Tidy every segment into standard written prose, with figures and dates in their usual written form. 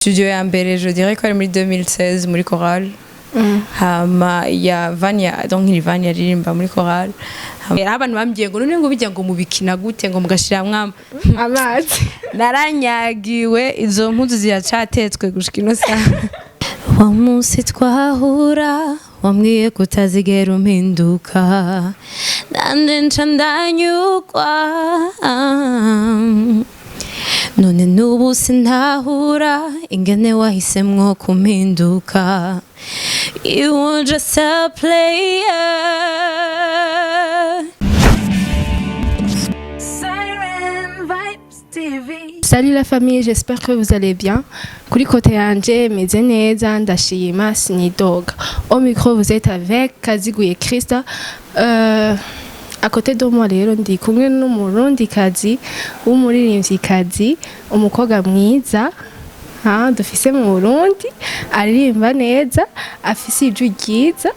Studio ya mbere, je dirais ko ari muri 2016 muri chorale. Hama ya Vania, donc ni Vania aririmba muri chorale. Hama abantu bambwiye ngo none ngo bijya ngo mubikina gute, ngo mugashiramwo amazi? Naranyagiwe, izo mpuzu ziracatetswe gushika ino saha. Wa munsi twahura wambwiye kutazigera umpinduka, nanje nca ndanyugwa. None n'ubu sintahura ingene wahisemwo kumpinduka. You were just a player. Siren Vibes TV. Salut la famille, j'espère que vous allez bien. Kuri côté yanje meze neza, ndashima, sinidoga. Au micro, vous êtes avec Kaziguye Krista. À côté de moi rero ndi kumwe n'umurundikazi w'umuririmvyikazi, umukobwa mwiza ha dufise mu Burundi, aririmba neza, afise ijwi ryiza.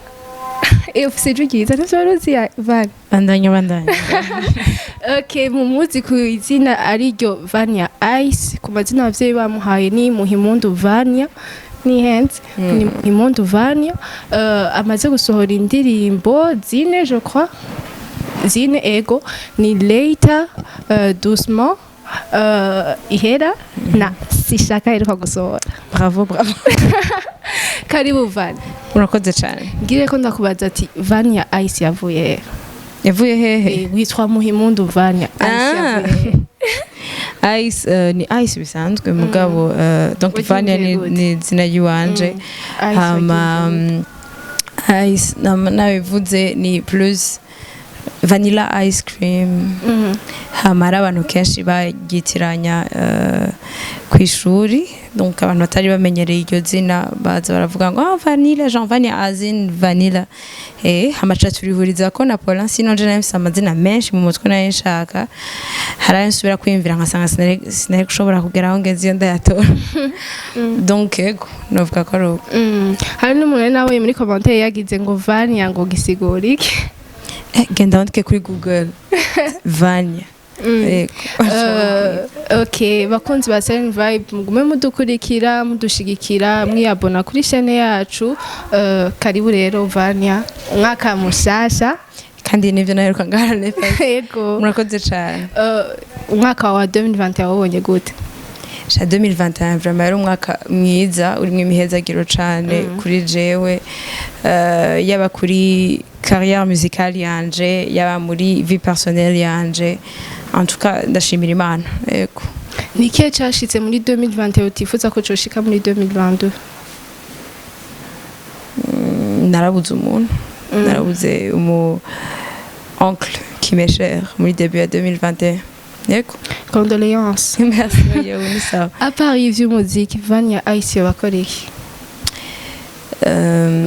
Ufise ijwi ryiza, ntavyo wari uzi Van? Bandanya, bandanya. Okay, mumuzi ku izina ariryo Vania Ice, ku mazina abavyeyi bamuhaye ni Muhimundu Vania, nihenze, ni Muhimundu Vania. Amaze gusohora indirimbo zine, je crois zine, ego, ni Later, Doucement, Ihera na Sishaka iheruka gusohora. Bravo, bravo. Karibu Vania. Urakoze cyane. Ngire ko ndakubaza ati Vania Ice yavuye he? Yavuye hehe? Witwa Muhimundu Vania Ice, yavuye he? Ice, ni Ice bisanzwe, mugabo donc Wagiye Vania ni, gute? ni izina ry'iwanje. Ice Hama wagiye Ice nabivuze ni plus vanilla ice cream. Hama hari abantu kenshi bagyitiranya ku ishuri, donc abantu batari bamenyereye iryo zina baza baravuga ngo ah, vanilla, Jean Vania azin vanilla. Hama ca turihuriza ko na Paulin. Sinon je nari mfise amazina menshi mu mutwe nayo nshaka, hari ayo nsubira kwiyumvira nkasanga sinari gushobora kugera aho ngeze iyo ndayatora. Donc ego, novuga ko ari uko. Hari n'umuntu nawe muri commentaire yagize ngo Vania ngo gisigura iki? Genda wandike kuri Google Vania. Yego. Ok, bakunzi ba Siren Vibe, mugume mudukurikira, mudushigikira, mwiyabona kuri chaîne yacu. Karibu rero Vania, umwaka mushasha. Kandi nivyo naheruka ngaha nefa. Yego. Murakoze cane. Umwaka wa 2021 wabonye gute? Sha, 2021 vraiment yari umwaka mwiza urimwo imihezagiro cane kuri jewe, yaba kuri carrière musicale yanje, yaba muri vie personnelle yanje. En tout cas ndashimira Imana, yego. Ni ikihe cashitse muri 2021 utifuza ko coshika muri 2022? Narabuze umuntu, narabuze umu oncle qui m'est cher muri début ya 2021, yego. Condoléances. Merci, yewe ni sawa. À part ivy'umuziki, Vania Ice yobakora iki?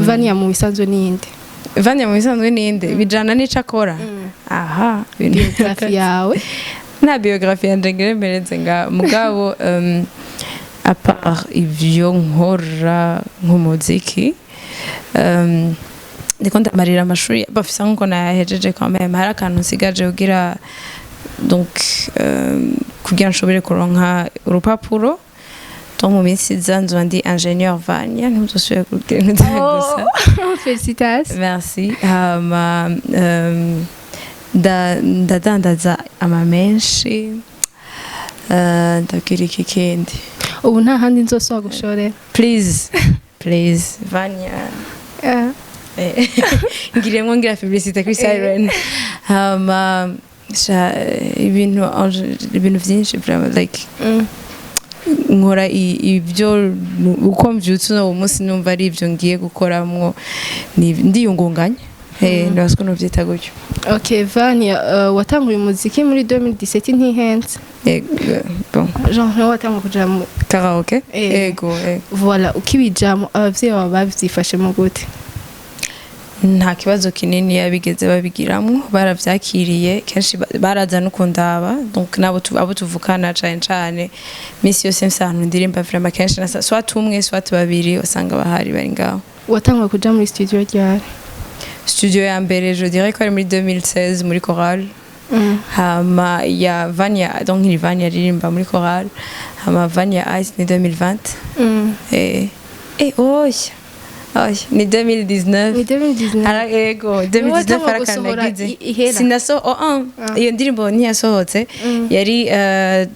Vania mu bisanzwe ninde? Vania mu bisanzwe ninde bijana n'ico akora aha ibintu. Biographie yawe. Nta biographie yanje ngiremereze nga, mugabo à part ivyo nkora nk'umuziki, ndiko ndamarira amashuri bafisa nkuko nayahejeje. Quand même hari akantu nsigaje kugira, donc kugira nshobore kuronka urupapuro. Donc mu minsi iza nzoba ndi ingénieur Vania, ntuzosubire kugira gusa. Félicitations. Merci. Hama ndadandaza ama menshi. Ndabwira iki kindi? Ubu nta handi nzosubira gushorera. Please, please, Vania. Ngiremwo ngira publicité kuri Siren. Hama sha, ibintu vyinshi vraiment, like nkora ibyo uko mvyutse uno munsi numva ari ibyo ngiye gukoramwo, ndiyungunganya. Ndabaza ko novyita gutyo. Ok Vania, watanguye umuziki muri 2017, ntihenze? Bon. Genre niwe watanguye kuja mu Karaoke. Ego. Voilà, ukibijamo abavyeyi bawe bavyifashemo gute? Nta kibazo kinini yabigeze babigiramwo, baravyakiriye. Kenshi baraza no kundaba, donc nabo abo tuvukana cane cane, misi yose mfise ahantu ndirimba, vraiment kenshi nasa soit umwe soit babiri usanga bahari, bari ngaho. Watanguye kuja muri studio ryari? Studio ya mbere, je dirais ko ari muri 2016 muri chorale. Hama ya Vania, donc ni Vania aririmba muri chorale. Hama Vania Ice ni 2020. Oya oya, ni 2019. Ni 2019. Ara ego 2019. Watanguye Arakanda gusohora nagize. Ihera? Sinaso oh, oh. Iyo ndirimbo ntiyasohotse, yari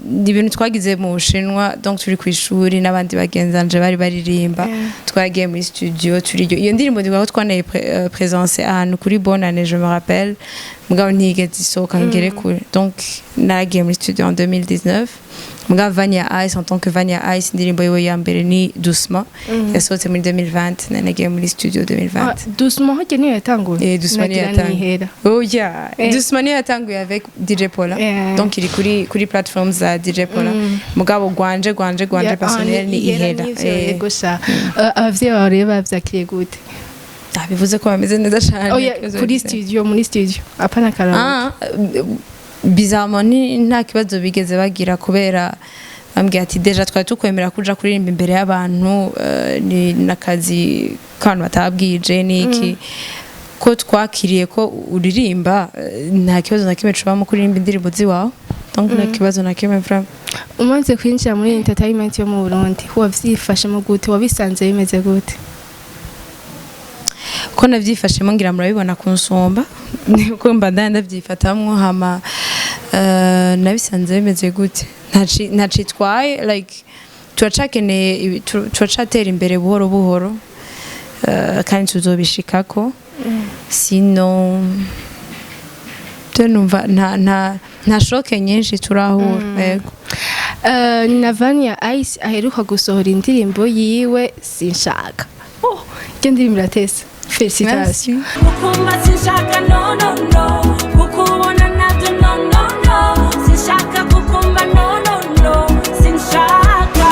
ni ibintu twagize mu Bushinwa, donc turi ku ishuri n'abandi bagenzanje bari baririmba. Twagiye muri studio turi iyo ndirimbo, ndibuka ko twanaye présence ahantu kuri Bonane, je me rappelle, mugabo ntiyigeze isohoka ngere kure. Donc naragiye muri studio en 2019, mugabo Vania Ice en tant que Vania Ice, indirimbo yiwe ya mbere ni Doucement, yasohotse muri 2020, nanagiye muri studio 2020. Ah, Doucement harya niyo yatanguye? Eh, Doucement niyo Nagira yatanguye. nihera. Oh yeah, Doucement niyo yatanguye avec DJ Paula. Donc iri kuri platform za DJ Paula. Mugabo gwanje gwanje gwanje personnel ni Ihera. Nivyo. Yego sha. Abavyeyi bawe rero bavyakiriye gute? Ah, bivuze ko bameze neza cyane. Oya, Ikibazo kuri bafise. studio, muri studio, apana karaoke. Ah, bizarrement ni nta kibazo bigeze bagira, kubera bambwiye ati déjà twari tukwemera kuja kuririmba imbere y'abantu, ni nakazi k'abantu batabwije niki ko twakiriye ko uririmba, nta kibazo na kimwe cubamo kuririmba indirimbo ziwawe, donc nta kibazo na kimwe vraiment. Umaze kwinjira muri entertainment yo mu Burundi, wavyifashemo gute? Wabisanze bimeze gute? Ko navyifashemo ngira murabibona kunsumba, niko mba ndavyifatamwo. Hama nabisanze bimeze gute? Ntacitwaye, like turacakeneye turacatera imbere buhoro buhoro, kandi tuzobishikako. Sino te numva nta choc nyinshi turahura, yego. Na Vania Ice aheruka gusohora indirimbo yiwe Sinshaka. Oh, iyo ndirimbo iratesa. Félicitations. Merci. Kukumva sinshaka, no no no, kukubona nabyo, no no no, sinshaka kukumva, no no no, sinshaka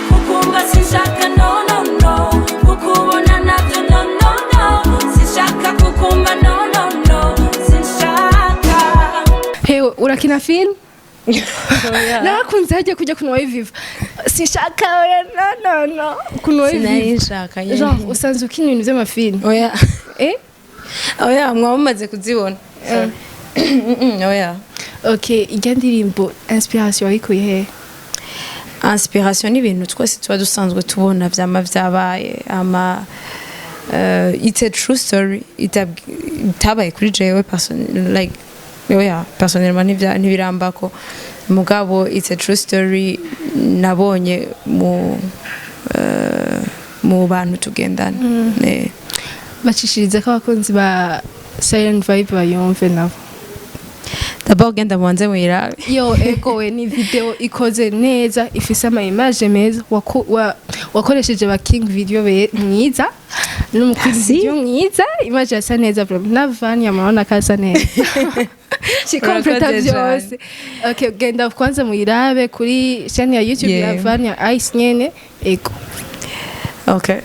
kukumva, sinshaka, no no no, kukubona nabyo, no no no, sinshaka kukumva, no no no, sinshaka. Hewe, urakina film? Narakunze hajya kujya kunywa viva. Sinshaka, oya, no no no. Kunywa Sinari viva. nshaka nyene. Genre usanzwe ukina ibintu by'amafilm. Oya. Eh? Oya, mwaba mumaze kuzibona. Oya. Okay, ijya ndirimbo inspiration wayikuye he? Inspiration ni ibintu twese tuba dusanzwe tubona vyama vyabaye ama it's a true story itabaye kuri jewe person, like oya, personnellement ntibirambako, mugabo it's a true story nabonye mu bantu tugendana. Bacishiriza ko abakunzi ba Silent Vibe bayumve nabo. D'abord genda mubanze muyirabe. Yo, ego we, ni video ikoze neza, ifise ama image meza, wakoresheje ba king video mwiza n'umukuru Merci. video mwiza, image yasa neza vraiment, na Vania murabona ko asa neza, kikompleta Urakoze byose. Okay, genda kwanza muyirabe kuri chaîne ya YouTube ya Vania Ice nyene, ego. Okay.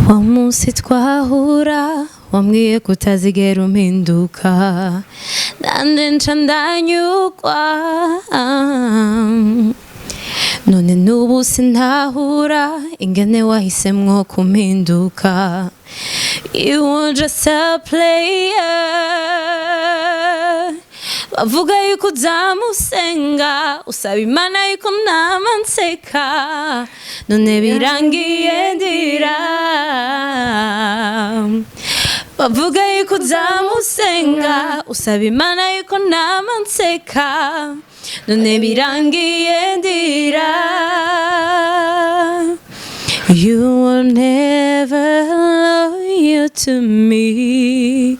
Wa munsi twahura wambwiye ko utazigera umpinduka, nande nca ndanyugwa. None n'ubu sintahura ingene wahisemwo kumpinduka. You were just a player. Bavuga yuko uzamusenga, usaba Imana yuko nama nseka, none birangiye ndira. Bavuga yuko uzamusenga, usaba Imana yuko nama nseka, none birangiye ndira. You were never loyal to me.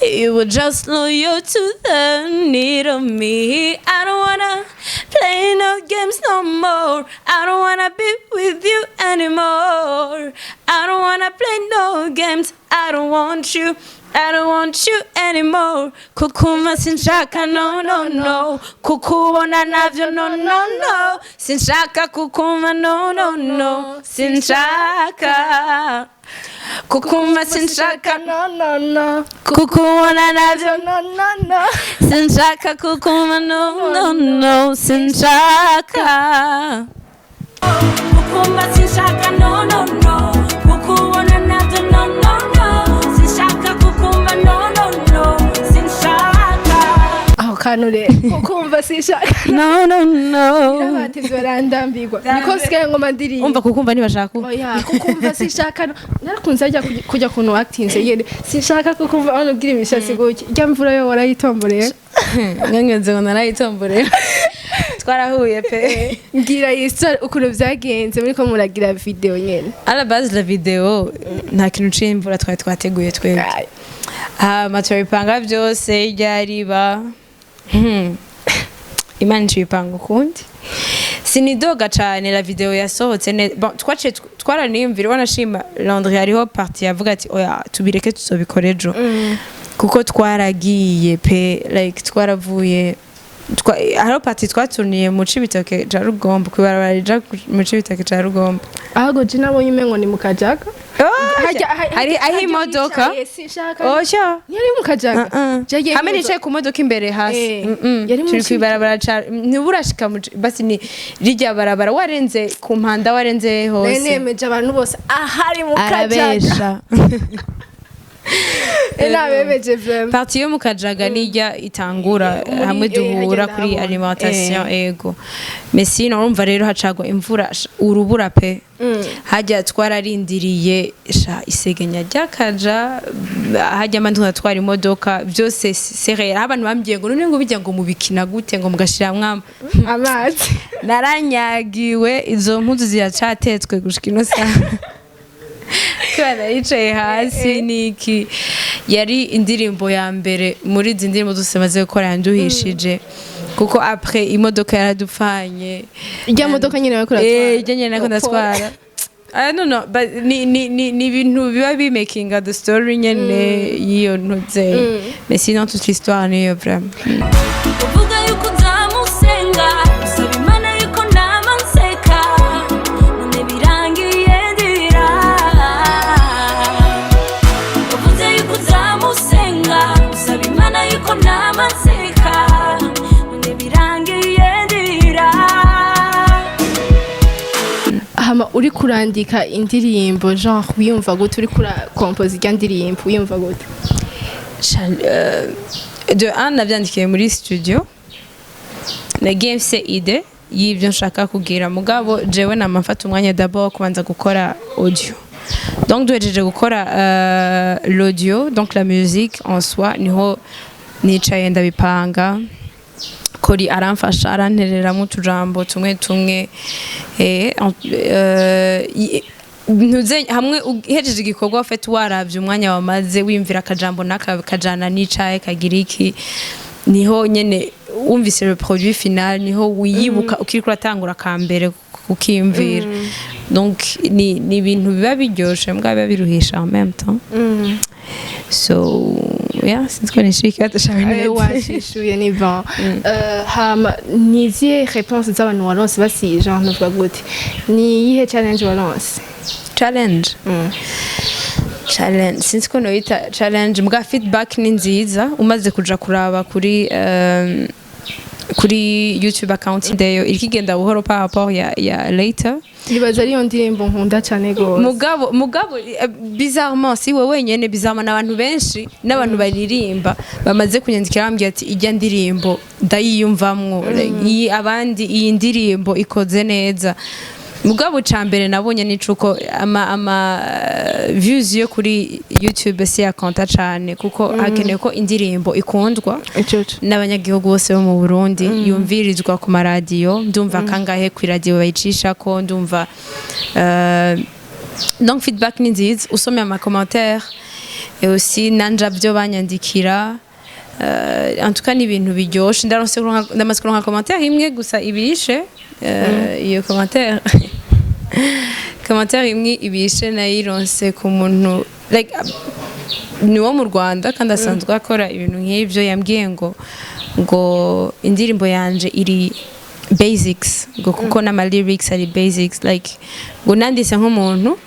You were just loyal to the need of me. I don't wanna play no games no more. I don't wanna be with you anymore. I don't wanna play no games. I don't want you. I don't want you anymore. Kukumva sinshaka, no no no. Kukubona navyo, no no no. Sinshaka kukumva, no no no. Sinshaka. Kukumva sinshaka, no no no. Kukubona navyo, no no no. Sinshaka kukumva, no no no. Sinshaka. Kukumva sinshaka, no no no, kukubona nabyo, no no no, sinshaka kukumva, no no no, sinshaka. Aho Kantu rero kukumva sinshaka. No, no, no. Abatevyi barandambirwa, niko nsigaye ngoma ndirimba. Umva, kukumva ntibashaka. Oya, kukumva sinshaka no. Narakunze harya kujya kuntu watinze nyene, sinshaka kukumva aho ugira imishatsi gutya, irya mvura yo warayitomboreye. Ngenze ngo narayitomborera, twarahuye pe. Mbwira iyi story ukuntu vyagenze muriko muragira video nyene. À la base, la video, nta kintu c'imvura twari twateguye twebwe. Ay. Hama turabipanga byose ryariba. Imana icibipanga ukundi, sinidoga cane. La video yasohotse bon, twaciye twaraniyumvira, wanashima Landry hariho partie yavuga ati: "Oya, tubireke, tuzobikora ejo," kuko twaragiye pe, like twaravuye hariho partie twatuniye mu Cibitoke ca Rugombo, kw'ibarabara rija mu Cibitoke ca Rugombo. Ahubwo je nabonye umengo ni mu Kajaga. Hari aho imodoka. Wicaye, sinshaka. Oya. Ntiyari mu Kajaga. Jagiye Hamwe nicaye ku modoka imbere hasi. Yari mu Turi kw'ibarabara ca ntiburashika basi ni rirya barabara warenze ku mpanda, warenze Nari hose. nemeje abantu bose ahari mu Kajaga. Arabesha. Nabemeje vraiment. Partie yo mu Kajaga nijya itangura hamwe duhura hagenda kuri habona. alimentation, ego. Mais sinon, urumva rero hacagwa imvura, urubura pe. Hajya twararindiriye sha isegenya ryakaja hajya amandi twatwara imodoka byose serera. Abantu bambwiye ngo: "None ngo bijya ngo mubikina gute, ngo mugashiramwo amazi?" Naranyagiwe, izo mpuzu ziracatetswe gushika ino saha kubera yicaye hasi. Niki yari indirimbo ya mbere muri izi ndirimbo zose maze gukora yanduhishije, kuko après imodoka yaradupfanye. Ijya modoka nyine bariko uratwara? Ijya nyine nako ndatwara. I don't know, but ni ibintu biba bimakinga the story nyene y'iyo ntuze, mais sinon toute l'histoire niyo vraiment. Uvuga yuko nzamusenga, usaba Imana yuko nama nseka, none birangiye ndira. Uvuze yuko nzamusenga, usaba Imana yuko nama nseka, none birangiye ndira. Hama uri kurandika indirimbo, genre wiyumva gute? Uri kurakompoza irya ndirimbo wiyumva gute? De un, navyandikiye muri studio, nagiye mfise idée y'ibyo nshaka kugira, mugabo jewe nama mfata umwanya d'abord kubanza gukora audio. Donc duhejeje gukora l'audio, donc la musique en soi, niho nicaye ndabipanga. Kori aramfasha, arantereramo utujambo tumwe tumwe. Ntuze hamwe uhejeje igikorwa ufite, waravye umwanya wamaze wiyumvira akajambo n'aka kajana n'icaye kagira iki, niho nyene wumvise le produit final, niho wiyibuka ukiriko uratangura kambere kukiyumvira. Donc ni ibintu biba biryoshe mbwa biba biruhisha en même temps. So yeah, sinzi ko nishyuye ikibazo cawe neza. Washishuye, ni bon. Hama ni izihe réponse z'abantu waronse basi, genre nuvuga gute, ni iyihe challenge waronse? Challenge, challenge, sinzi ko noyita challenge, mbwa feedback ni nziza. Umaze kuja kuraba kuri YouTube account ndeyo iriko igenda buhoro par rapport ya later. Nibaza ariyo ndirimbo nkunda cyane gose. Mugabo bizarrement si wowe wenyene, bizarrement n'abantu benshi n'abantu baririmba bamaze kunyandikira bambwira ati: "Ijya ndirimbo ndayiyumvamwo." Iyi abandi, iyi ndirimbo ikoze neza. Mugabo ca mbere nabonye ni cuko ama views yo kuri YouTube si yakonta cane, kuko hakenewe ko indirimbo ikundwa Ico. n'abanyagihugu bose bo mu Burundi, yumvirizwa ku maradiyo. Ndumva kangahe ku iradiyo bayicisha ko ndumva. Donc feedback ni nziza, usomye ama commentaire et aussi nanja byo banyandikira. En tout cas ni ibintu biryoshe. Ndaronse ndamaze kuronka commentaire imwe gusa ibishe. Iyo commentaire imwe ibishe nayironse ku muntu like ni wo mu Rwanda kandi asanzwe akora ibintu nk'ibyo. Yambwiye ngo indirimbo yanje iri basics, ngo kuko n'ama lyrics ari basics, like ngo nanditse nk'umuntu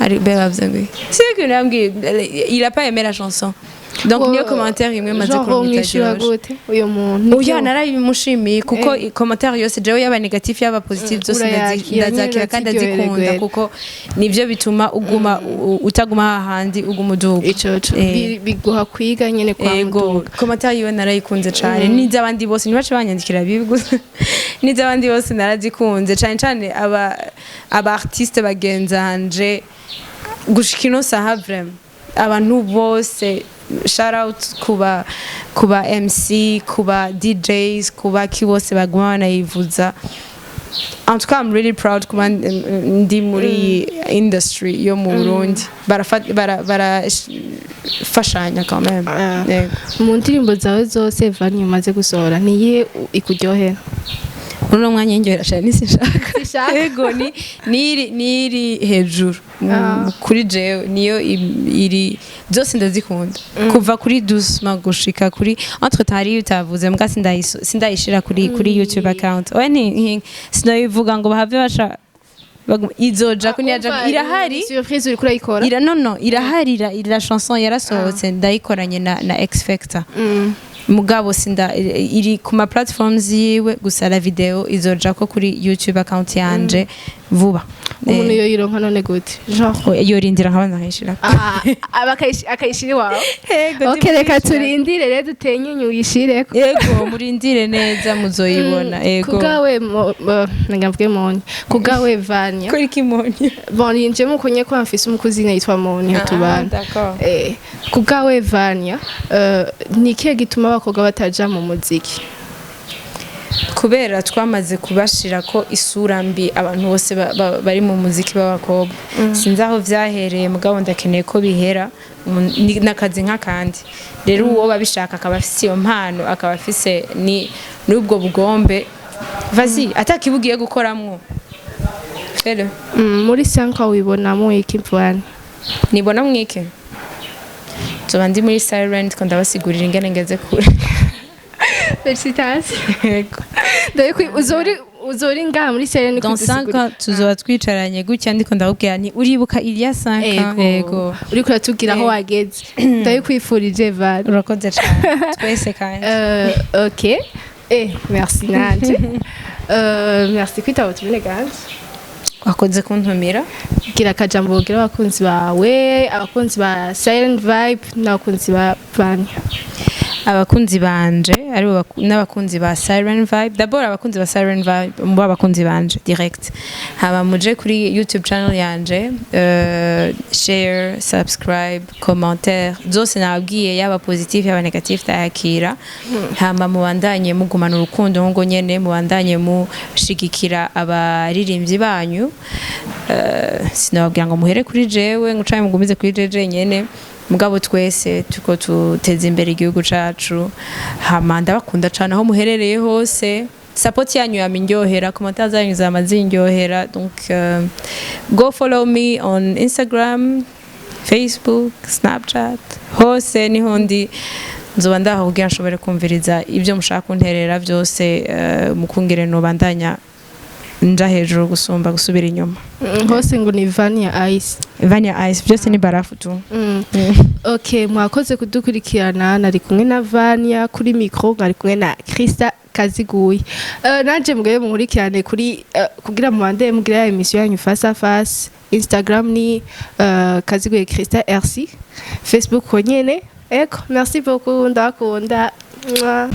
ari be bavuze ngo si ibintu yambwiye, il a pas aimé la chanson. Donc niyo commentaire imwe maze Genre kuronka umwishyura itaryoshe. Gute uyo muntu? Oya, narabimushimiye kuko commentaire yose jewe, yaba négatif yaba positif, zose Urayakira, ndazakira kandi nyine ndazikunda uraziryohererwa. kuko nivyo bituma uguma utaguma hahandi, uguma uduga. Ico co biguha kwiga nyene kwa Ego, muduga. Commentaire yiwe narayikunze cane, n'iz'abandi bose. Ntibace banyandikira bibi gusa, n'iz'abandi bose narazikunze cane cane, aba artiste bagenzanje gushika ino saha. Vraiment, abantu bose, shout out kuba MC, kuba DJs, kuba ki bose baguma banayivuza. En tout cas, I'm really proud kuba ndi muri industry yo mu Burundi. Barafashanya quand même. Ah. Yego. Mu ndirimbo zawe zose, Vani, umaze gusohora, niyihe ikuryohera? Muri uno mwanya yinjohera cyane nisinshaka. Sinshaka. Yego, ni niri hejuru. Kuri jewe niyo iri. Zose ndazikunda kuva kuri Doucement gushika kuri entre temps hariyo utavuze mbwa sindayishira kuri YouTube account. Oya, sinayivuga ngo bahave basha izoja ko niyaja irahari. Surprise uriko urayikora? Ira no irahari, ira chanson yarasohotse, ndayikoranye na X Factor. Mugabo sinda iri ku ma platforms yiwe gusa. La video izoja ko kuri YouTube account yanje vuba. Umuntu yoyironka none gute, genre? Yorindira nkabana nkayishira. Ah, akayishira iwawe. Yego. Ok, reka turindire rero, dutenyenye uyishireko. Yego, murindire neza, muzoyibona. Yego. Kubwawe ngavuge Moni, kubwawe Vanya. Kuri kimonyo? Bon, yinjiyemo ukunye ko mfise umukuzine yitwa Moni tubana. D'accord. Kubwawe Vanya, ni ikihe gituma abakobwa bataja mu muziki? Kubera twamaze kubashira ko isura mbi abantu bose bari mu muziki b'abakobwa. Sinzi aho vyahereye, mugabo ndakeneye ko bihera. N'akazi nk'akandi. Rero uwo babishaka akaba afise iyo mpano, akaba afise ni n'ubwo bugombe, vas-y, atakibugiye gukoramwo rero. Muri 5 wibonamo iki, Vanya? Nibona mwike nzoba ndi muri Silent ko ndabasigurira ingene ngeze kure. Félicitations. Yego. Dore uzori ngaha muri Serene. Dans 5 ans tuzoba twicaranye gutya, ndiko ndakubwira nti: "Uribuka il y a 5 ans?" Yego. Uriko uratubwira aho wageze. Ndabikwifurije, Vanya. Urakoze cyane, twese kandi. Ok, merci nanje. Merci kwitaba ubutumire bwanje. Wakoze kuntumira. Gira akajambo ubwira abakunzi bawe, abakunzi ba Silent Vibe n'abakunzi ba Vanya. Abakunzi banje aribo n'abakunzi ba Siren Vibe, d'abord abakunzi ba Siren Vibe muba abakunzi banje direct, haba muje kuri YouTube channel yanje, share, subscribe, commentaire zose nababwiye, yaba positif yaba négatif ndayakira. Hama mubandanye mugumana urukundo ngo nyene mubandanye mushigikira abaririmbyi banyu. Sinababwira ngo muhere kuri jewe ngo canke mugumize kuri jeje nyene, mugabo twese tuko tuteza imbere igihugu cacu. Hama ndabakunda cane aho muherereye hose. Support yanyu yama indyohera, commentaire zanyu zama zindyohera. Donc go follow me on Instagram, Facebook, Snapchat, hose niho ndi. Nzoba ndaho kugira nshobore kumviriza ibyo mushaka kunterera byose, mukungire nobandanya nja hejuru gusumba gusubira inyuma. Hose ngo ni Vanya Ice. Vanya Ice, byose ni barafu tu. Ok, mwakoze kudukurikirana. Nari kumwe na Vanya kuri micro, mwari kumwe na Krista Kaziguye. Nanje mugebe munkurikirane kuri kugira mubande mugira émission yanyu face à face. Instagram ni Kaziguye Krista RC, Facebook ko nyene. Eko, merci beaucoup, ndakunda. Mwah.